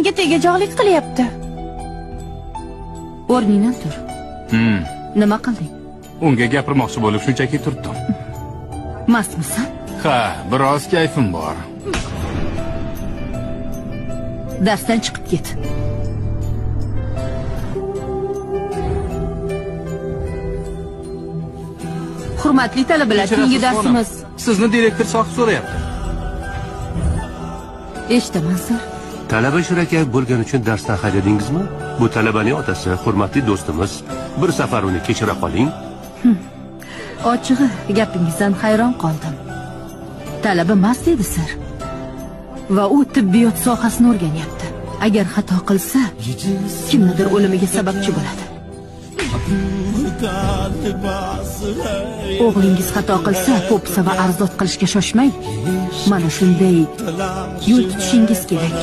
Menga tegajog'lik qilyapti. O'rningdan tur. Nima qilding? Unga gapirmoqchi bo'lib shunchaki turdim. Mastmisan? Ha, biroz kayfim bor. Darsdan chiqib ket. Hurmatli talabalar, keyingi darsimiz. Sizni direktor sohib so'rayapti. Eshitaman, sir. Talaba shirakayf bo'lgani uchun darsdan haydadingizmi? Bu talabaning otasi, hurmatli do'stimiz. Bir safar uni kechira qoling. Ochig'i, gapingizdan hayron qoldim. Talaba mast edi, sir. Va u tibbiyot sohasini o'rganyapti. Agar xato qilsa, kimnidir o'limiga sababchi bo'ladi. O'g'lingiz xato qilsa, po'pisa va arzot qilishga shoshmang. Mana shunday yo'l tutishingiz kerak.